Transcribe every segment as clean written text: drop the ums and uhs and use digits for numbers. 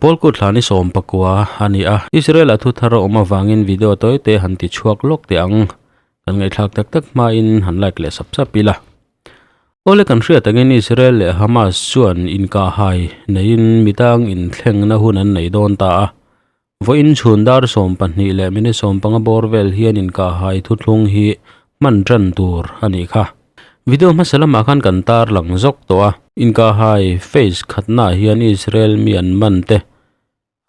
Pawlkut thla ni 19 a ni a, Israel-a thu thar a awm avangin video tawi te han ti chhuak lawk teh ang. Kan ngaihthlak tak tak hmain han like leh sap sap ila. Awle kan hriat angin Israel leh Hamas chuan inkahhai neiin midang inthlengna hun an nei dawn ta a. Vawiin chhun dar 12 leh minute 15 bawr vel hian inkahhai thuthlung hi hman tan tur a nih kha. Video hmasa lamah khan kan tar lang zawk tawh a. Inkahhai phase khatnaah hian Israel mi an man te,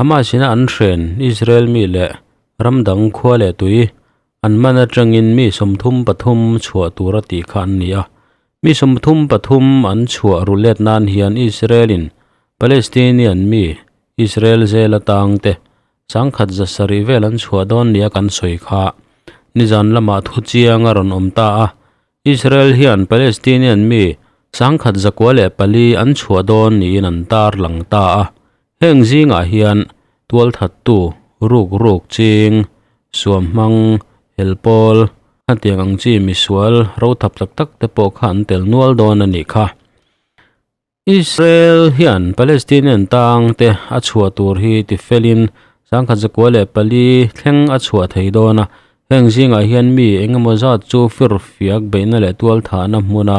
Hamas ina an hren Israel mi leh ram dang khua leh tui an man atangin mi 33 chhuah tur a tih kha an ni a. Mi 33 an chhuah ru let nan hian Israel in Palestinian mi Israel zel atang te 170 vel an chhuah dawn nia kan sawi kha. Nizan lamah thu chiang a rawn awm ta a. Israel hian Palestinian mi 194 an chhuah dawn niin an tar lang ta a. Heng zingah hian tual thattu ruk ruk ching suam hmang helpawl hetiang ang chi misual ro thap tak tak te pawh kha an tel nual dawn a nih kha. Israel hian Palestinian tang te a chhuah tur hi tifelin 194 thleng a chhuah thei dawn a. Heng zingah hian mi engemaw zat chu fir fiak beihna leh tual thahna hmuna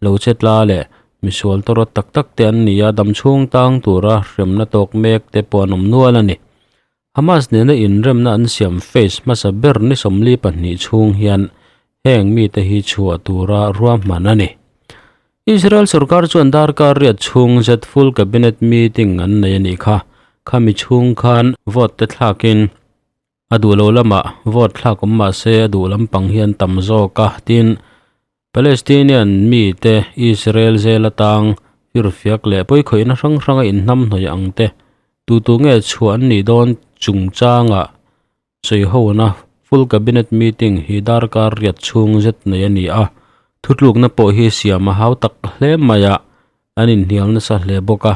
lo che tla leh misual tawrawt tak tak te an ni a, damchhung tang tura hremna tawk mek te pawh an awm nual a ni. Hamas nena inremna an siam phase hmasa ber ni 42 chhung hian heng mite hi chhuah tura ruahman a ni. Israel sarkar chuan darkar riat chhung zet full cabinet meeting an nei a nih kha. Khami chhung khan vote te thlakin a duh lo lamah vote thlak awm mah se a duh lampang hian tam zawk a tin Palestinian mi te Israel zel atang firfiak leh pawikhawihna hrang hranga inhnam hnawih ang te tu tu nge chhuah an nih dawn chungchangah sawi hona full cabinet meeting hi darkar riat chhung zet nei a ni a. Thutlukna pawh hi siam a hau tak hle mai a, an inhnial nasa hle bawk a.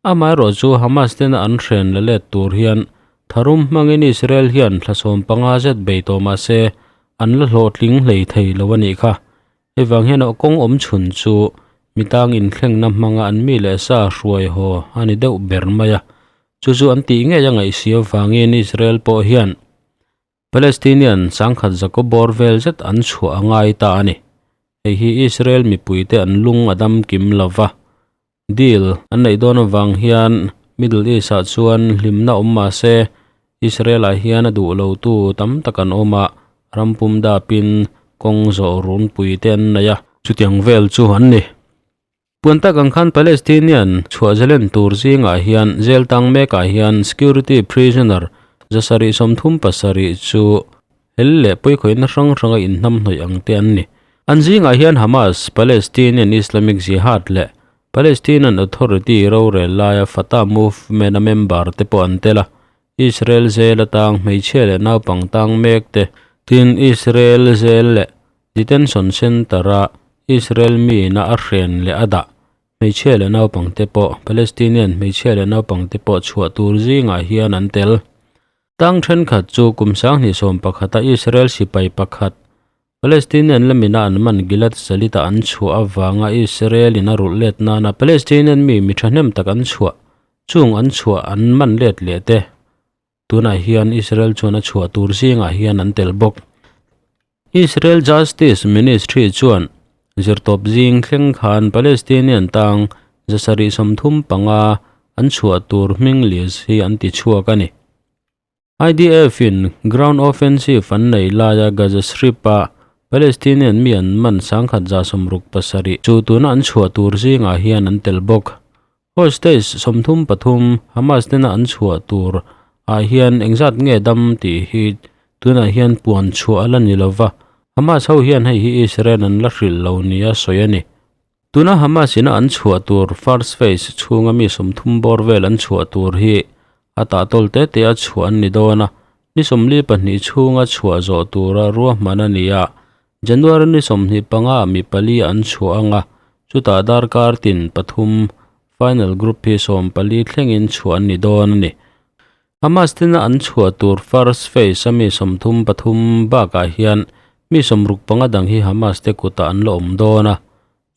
Amaherawh chu Hamas tena an hren la let tur hian tharum hmangin Israel hian thla 15 zet bei tawh mah se an la hlawhtling hlei thei lo a nih kha. Hei vang hian a kawng awm chhun chu mitang inthlengna hmanga an mi leh sa hruai haw a ni deuh ber mai a. Chu chu an tih ngei a ngaihsi avangin Israel pawh hian Palestinian 100 bawr vel zet an chhuah a ngai ta a ni. Hei hi Israel mipuite an lung a dam kim lova. Deal an neih dawn avang hian Middle East ah chuan hlimna awm mah se Israel ah hian a duh lo tu tam tak an awm a, rampum dapin kawng zawh runpui te an nei a. Chutiang vel chu an ni. Puan tak ang khan Palestinian chhuah zalen tur zingah hian jail tang mekah hian security prisoner 737 chu hel leh pawikhawihna hrang hranga inhnam hnawih ang te an ni. An zingah hian Hamas, Palestinian Islamic Jihad leh Palestinian Authority rorel laia Fatah movement a member te pawh an tel a. Israel jail atang hmeichhia leh naupang tang mek te tin Israel jail leh detention center-a Israel mi ina a hren leh a dah hmeichhia leh naupang te pawh Palestinian hmeichhia leh naupang te pawh chhuah tur zingah hian an tel. Tang thenkhat chu kum 2011 a Israel sipai pakhat Palestinian lamina an man Gilad Shalit a an chhuah avanga Israel in a rulh let nana Palestinian mi mi thahnem tak an chhuah chung an chhuah an man let leh te tunah hian Israel chuan a chhuah tur zingah hian an tel bawk. Israel Justice Ministry chuan zirtawp zing thleng khan Palestinian tang 735 an chhuah tur hming list hi an ti chhuak a ni. IDF in ground offensive an nei laia Gaza Strip a Palestinian mi an man 167 chu tuna an chhuah tur zingah hian an tel bawk. Hostage 33 Hamas tena an chhuah tur ah hian engzat nge dam tih hi tunah hian puan chhuah ala ni lova. Hamas ho hian hei hi Israel an la hrilh lo nia sawi a ni. Tuna Hamas ina an chhuah tur first phase chhunga mi 30 bawr vel an chhuah tur hi a tah tawl te te a chhuah an ni dawn a. Ni 42 chhunga chhuah zawh tura ruahman a ni a. January ni 25 mi pali an chhuah anga chutah darkar tin pathum final group hi 14 thlengin chhuah an ni dawn a ni. Hamas tena an chhuah tur first phase a mi 33 bakah hian mi 65 dang hi Hamas te kutah an la awm dawn a.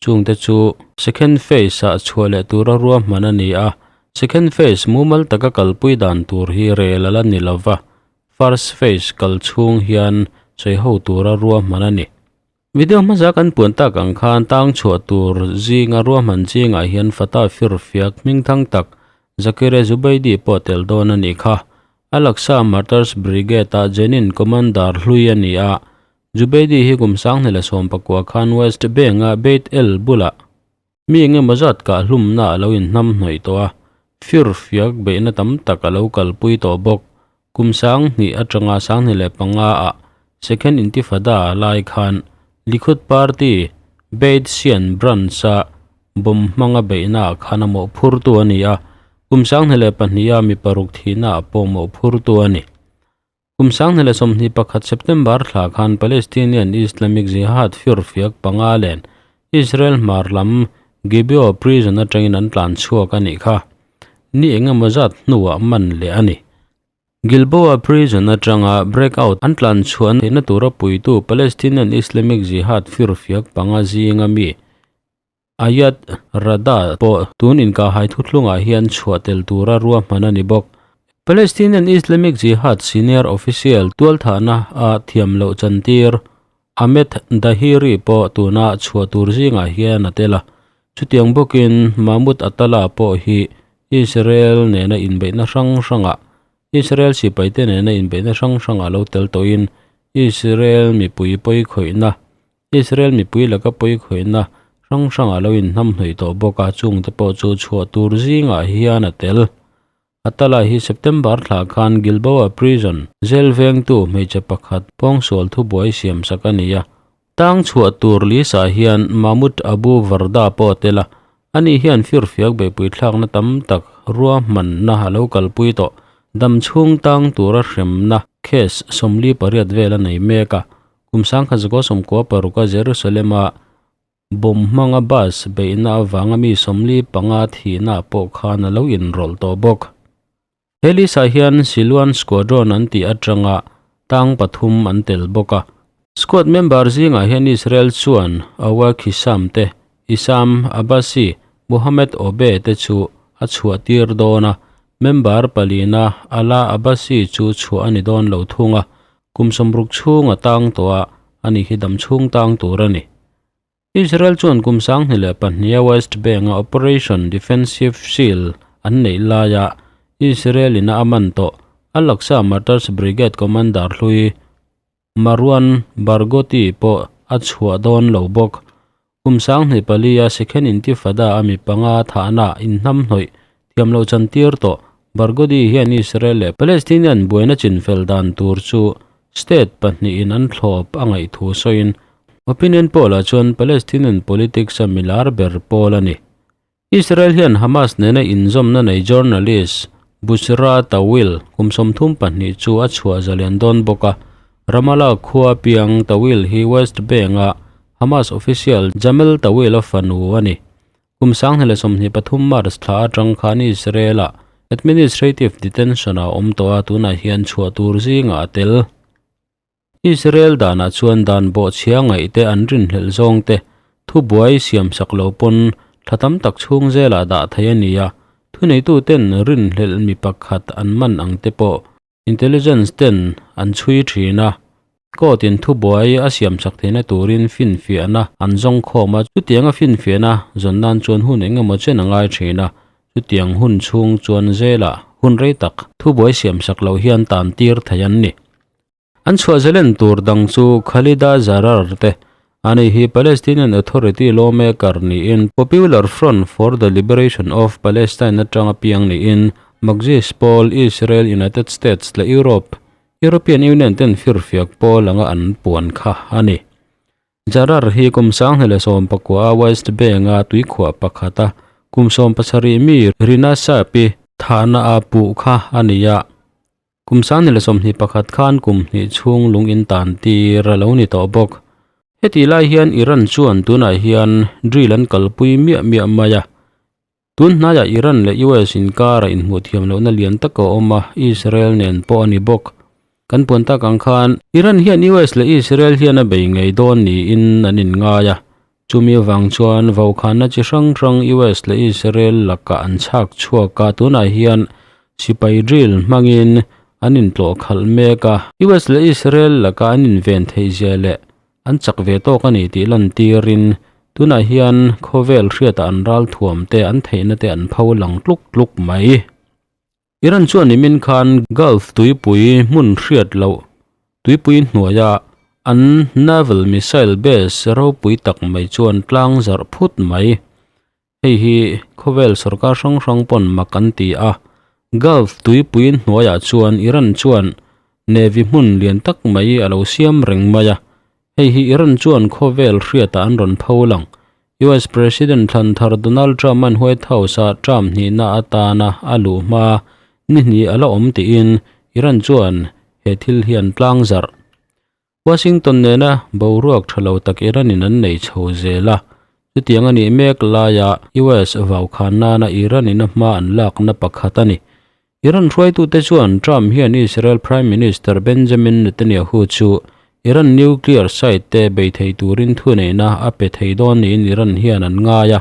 Chungte chu second phase ah chhuah leh tura ruahman a ni a. Second phase mumal taka kalpui dan tur hi rel a la ni lova, first phase kal chhung hian sawi ho tura ruahman a ni. Video hmasa kan puan tak ang khan tang chhuah tur zinga ruahman zingah hian Fatah firfiak hmingthang tak Zakire Zubaidi pawh tel dawn a nih kha. Al-Aqsa Martyrs Brigade-a Jenin Commander hlui a ni a, Zubaidi hi kum 2019 khan West Bank-a Beit El bulah Mi engemaw zat kah hlumna a lo inhnamhnawih tawh a, firfiak beihna tam tak a lo kalpui tawh bawk. Kum 2000 atanga 2005 ah Second Intifada lai khan Likud Party Beit Shean branch-a bomb hmanga beihna ah khan a mawhphurtu a ni a, kum 2002 a mi paruk thihna ah pawh mawhphurtu a ni. Kum 2021 September thla khan Palestinian Islamic Jihad firfiak panga len Israel hmar lam Gibeo prison atangin an tlan chhuak a nih kha. Ni engemaw zat hnuah man leh a ni. Gilboa prison atanga breakout an tlan chhuah theihna tura puitu Palestinian Islamic Jihad firfiak panga zinga mi Ayad Rada pawh tun inkahhai thuthlungah hian chhuah tel tura ruahman a ni bawk. Palestinian Islamic Jihad senior official tualthahna a thiam loh chantir Ahmed Dahiri pawh tuna chhuah tur zingah hian a tel a. Chutiang bawkin Mahmoud Atala pawh hi Israel nena inbeihna hrang hrangah Israel sipaite nena inbeihna hrang hrangah lo tel tawhin Israel mipui pawikhawihna Israel mipui laka pawi khawihna hrang hrangah lo inhnamhnawih tawh bawk a, chungte pawh chu chhuah tur zingah hian a tel. A tala hi September thla khan Gilboa Prison jail vengtu hmeichhe pakhat pawngsual thubuai siamsak a ni a. Tang chhuah tur lisa hian Mahmoud Abu Varda pawh a tel a, ani hian firfiak beihpui thlakna tam tak ruahmanna a lo kalpui tawh. Dam chhung tang tura hremna case 48 vel a nei mek a, Kum 1996 a Jerusalem-a bomb hmanga bus beihna avanga mi 45 thihna pawh khan a lo inrawlh tawh bawk. He list-ah hian Siluan Squadron an tih atanga tang pathum an tel bawk a. Squad member zingah hian Israel chuan Awak Hisham te, Issam Abbasi, Mohammed Obe te chu a chhuah tir dawn a, member palina Ala Abbasi chu chhuah a ni dawn lo thung a. Kum 60 chhung a tang tawh a, ani hi dam chhung tang tur a ni. Israel chuan kum 2002 a West Bank-a Operation Defensive Shield an neih laia Israel in a a man tawh Al-Aqsa Martyrs Brigade commander hlui Marwan Barghouti pawh a chhuah dawn lo bawk. Kum 2004 a Second Intifada a mi panga thahna inhnamhnawih thiam loh chantir tawh Barghouti hian Israel leh Palestinian buaina chinfel dan tur chu state pahnihin an thlawp a ngaih thu sawiin opinion poll ah chuan Palestinian politics a milar ber pawl a ni. Israel hian Hamas nena inzawmna nei journalist Bushra Tawil kum 32 chu a chhuah zalen dawn bawk a. Ramallah khua piang Tawil hi West Bank-a Hamas official Jamel Tawil-a fanu a ni. Kum 2023 March thla atang khan Israel-a administrative detention-ah a awm tawh a, tunah hian chhuah tur zingah a tel. Israel danah chuan dan bawhchhia ngaihte an rinhlelh zawng te, thubuai siamsak lo pawn thla tam tak chhung zelah dah thei a ni a, thuneituten rinhlelh mi pakhat an man ang te pawh intelligence ten an chhui thin a, court in thubuai a siamsak theihna turin finfiahna an zawng khawm a, chutianga finfiahna zawn nan chuan hun engemaw chen a ngai thin a, chutiang hun chhung chuan zelah hun rei tak thubuai siamsak loh hian tan tir thei an ni. An chhuah zelen tur dang chu Khalida Zarar te ani hi Palestinian Authority lawmaker niin Popular Front for the Liberation of Palestine atanga piang niin Marxist pawl Israel, United States leh Europe, European Union ten firfiak pawl anga an puan kha a ni. Zarar hi kum 2019 a West Bank-a tuikhuah pakhata kum 17 mi Rina Sapi thahna a puh kha a ni a. Kum 2021 khan kum hnih chhung lung in tan tir a lo ni tawh bawk. Heti lai hian Iran chuan tunah hian drill an kalpui miah miah mai a. Tun hnaiah Iran leh US inkara inhmuh thiam lohna lian tak a awm a, Israel nen pawh a ni bawk. Kan puan tak ang khan Iran hian US leh Israel hian a bei ngei dawn niin an inngai a. Chumi avang chuan vaukhana chi hrang hrang US leh Israel lakah an chhak chhuak a, tunah hian sipai drill hmangin an intlawh khalh mek a. US leh Israel laka an inven theihzia leh an chak ve tawk a ni tih lantirin tunah hian khawvel hriatah an ralthuam te an theihna te an pho lang tluk tluk mai. Iran chuan nimin khan Gulf tuipui hmun hriat loh tuipui hnuaia an naval missile base ropui tak mai chuan tlang zarh phut mai. Hei hi khawvel sorkar hrang hrang pawn mak an ti a, Gulf tuipui hnuaiah chuan Iran chuan Navy hmun lian tak mai a lo siam reng mai a, hei hi Iran chuan khawvel hriatah an rawn pho lang. US President thlan thar Donald Trump-a'n White House-a term hnihna atana a luh hma ni hnih a la awm tiin Iran chuan he thil hi an tlangzarh. Washington nena boruak tha lo tak Iran-in an nei chho zel a, chutiang a nih mek laia US vaukhan nana Iran-in a hma an lakna pakhat a ni. Iran hruaitute chuan Trump hian Israel Prime Minister Benjamin Netanyahu chu Iran nuclear site te bei thei turin thuneihna a pe thei dawn niin Iran hian an ngai a,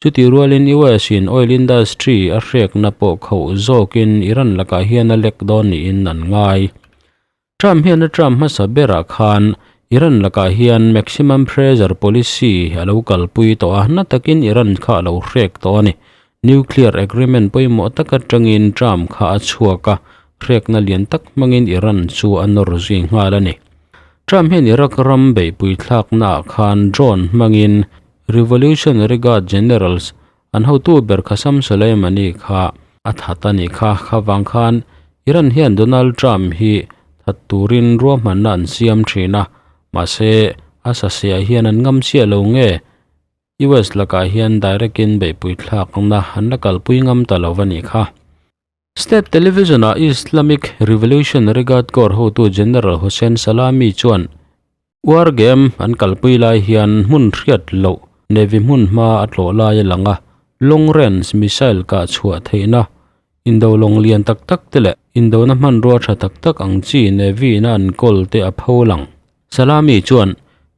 chutih rualin US-in oil industry a hrekna pawh khauh zawkin Iran lakah hian a lek dawn niin an ngai. Trump hian a term hmasa berah khan Iran lakah hian maximum pressure policy a lo kalpui tawh a, na takin Iran kha a lo hrek tawh a ni. Nuclear agreement pawimawh tak atangin Trump kha a chhuak a, hrekna lian tak hmangin Iran chu a nawr zui nghal a ni. Trump hian Iraq ram beihpui thlaknaah khan drone hmangin Revolutionary Guard generals An hotu ber Qasem Soleimani kha a that a nih kha. Kha vang khan Iran hian Donald Trump hi that turin ruahmanna an siam thin a, mahse a sasiah hian an ngam chiah lo nge US lakah hian direct in beihpui thlakna an la kalpui ngam ta lo a nih kha. State Television-ah Islamic Revolutionary Guard Corps hotu General Hossein Salami chuan War game an kalpui lai hian hmun hriat loh Navy hmun hma a tlawh lai a lang a, long range missile kah chhuah theihna, indo lawng lian tak tak te leh indona hmanrua tha tak tak ang chi Navy-in a an kawl te a pho lang. Salami chuan,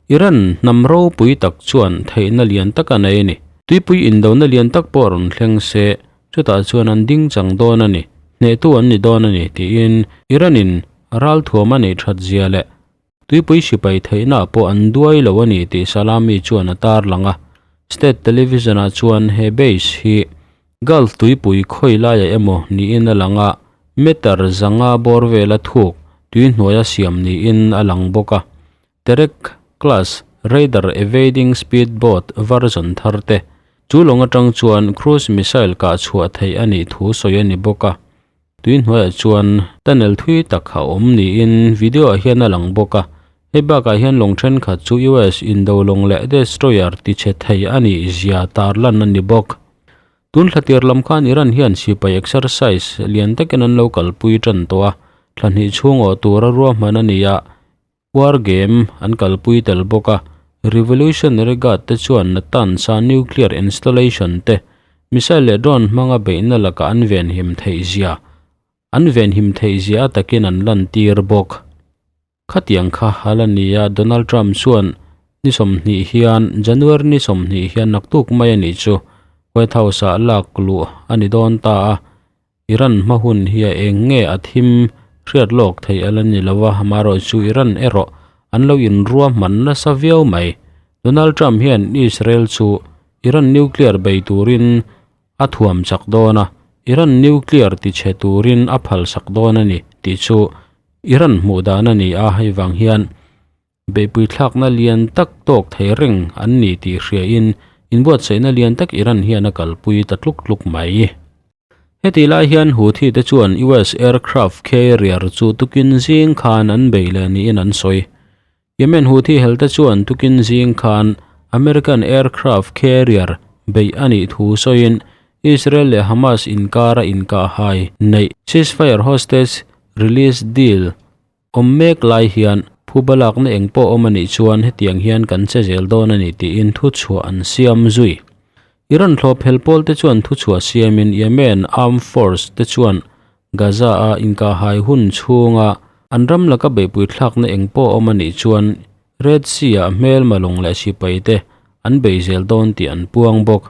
Iran hnam ropui tak chuan theihna lian tak a nei a ni. Tuipui indona lian tak pawh rawn thleng se, chutah chuan an ding chang dawn a ni, hnehtu an ni dawn a ni, tiin Iran-in ralthuam a neih that zia leh tuipui sipai theihna pawh an duai lo a ni tih Salami chuan a tarlang a. State television-ah chuan he base hi Gulf tuipui khawi laiah emaw niin a lang a, meter zanga bawr vela thuk tui hnuaia siam niin a lang bawk a. Terek class radar evading speed boat version thar te chu lawng atang chuan cruise missile kah chhuah theih a nih thu sawi a ni bawk a. Tui hnuaiah chuan tunnel thui tak a awm niin video ah hian a lang bawk a. Hei bakah hian lawng thenkhat chu US indo lawng leh destroyer tichhe thei a nih zia tarlan a ni bawk. Tun thla tir lam khan Iran hian sipai exercise lian takin an lo kalpui tan tawh a, thla hnih chhung awh tura ruahman a ni a, war game an kalpui tel bawk a. Revolutionary Guard te chuan Natanz-a nuclear installation te missile leh drone hmanga beihna lakah an venhim theih zia an venhim theih zia a takin an lantir bawk. Khatiang kha a la ni a, Donald Trump chuan ni 20 hian, January ni 20 hian naktuk mai a nih chu White House-ah lak luh a ni dawn ta a, Iran hma hun hi a eng nge a thim hriat lawk theih a la ni lo a, amaherawh chu Iran erawh an lo inruahman nasa viau mai. Donald Trump hian Israel chu Iran nuclear bei turin a thuam chak dawn a, Iran nuclear tichhe turin a phalsak dawn a ni tih chu Iran hmuh dan a ni a, hei vang hian beihpui thlakna lian tak tawk thei reng an ni tih hriain inbuatsaihna lian tak Iran hian a kalpui ta tluk tluk mai. Hetih lai hian Houthi te chuan US aircraft carrier chu tukin zing khan an bei leh niin an sawi. Yemen Houthi helte chuan tukin zing khan American aircraft carrier beih a nih thu sawiin Israel leh Hamas inkara inkahhai neih ceasefire hostage release deal awm mek lai hian phuba lakna eng pawh awm a nih chuan hetiang hian kan che zel dawn a ni tiin thuchhuah an siam zui. Iran thlawp hel pawl te chuan thuchhuah siamin Yemen armed force te chuan Gaza-a inkahhai hun chhunga an ram laka beihpui thlakna eng pawh awm a nih chuan Red Sea-ah hmelma lawng leh sipai te an bei zel dawn tih an puang bawk.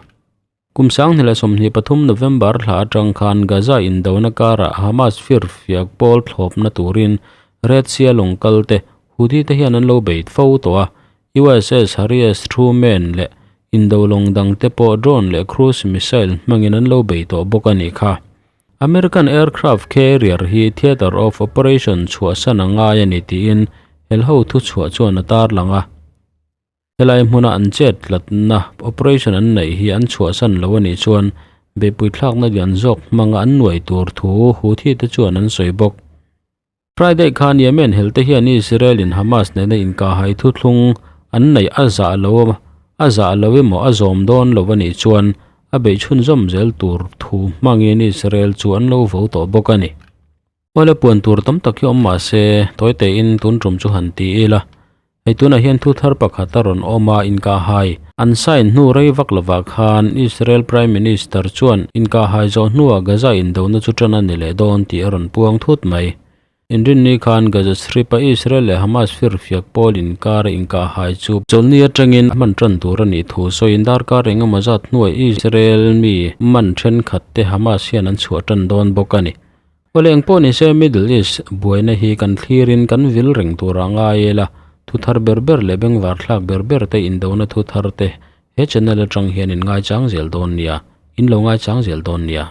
Kum 2023 November thla atang khan Gaza indona karah Hamas firfiak pawl thlawpna turin Red Sea lawng kal te Houthi te hian an lo bei fo tawh a, USS Harry S Truman leh indo lawng dang te pawh drone leh cruise missile hmangin an lo bei tawh bawk a nih kha. American aircraft carrier hi theatre of operation chhuahsan a ngai a ni tiin helho thuchhuah chuan a tarlang a. Helai hmuna an chet tlatna operation an neih hi an chhuahsan lo a nih chuan beihpui thlakna lian zawk hmanga an nuai tur thu Houthi te chuan an sawi bawk. Friday khan Yemen helte hian Israel in Hamas nena inkahhai thuthlung an neih a zah lo a zah lo emaw a zawm dawn lo a nih chuan a beih chhunzawm zel tur thu hmangin Israel chu an lo vo tawh bawk a ni. Awle puan tur tam tak hi awm mah se tawi tein tun tum chu han ti ila. Hei tunah hian thu thar pakhat a rawn awm a, inkahhai an sign hnu rei vak lovah khan Israel Prime Minister chuan inkahhai zawh hnuah Gaza indona chu tan a ni leh dawn tih a rawn puang thut mai. Inrinni khan Gaza Strip-a Israel leh Hamas firfiak pawl inkar a inkahhai chu chawlhni atangin hman tan tur a nih thu sawiin darkar engemaw zat hnuah Israel mi man thenkhat te Hamas hian an chhuah tan dawn bawk a ni. Awle eng pawh nise Middle East buaina hi kan thlirin kan vil reng tur a ngai ila, thu thar ber ber leh bengvar thlak ber ber te indona thu thar te he channel atang hian in ngaichang zel dawn nia, in lo ngaichang zel dawn nia.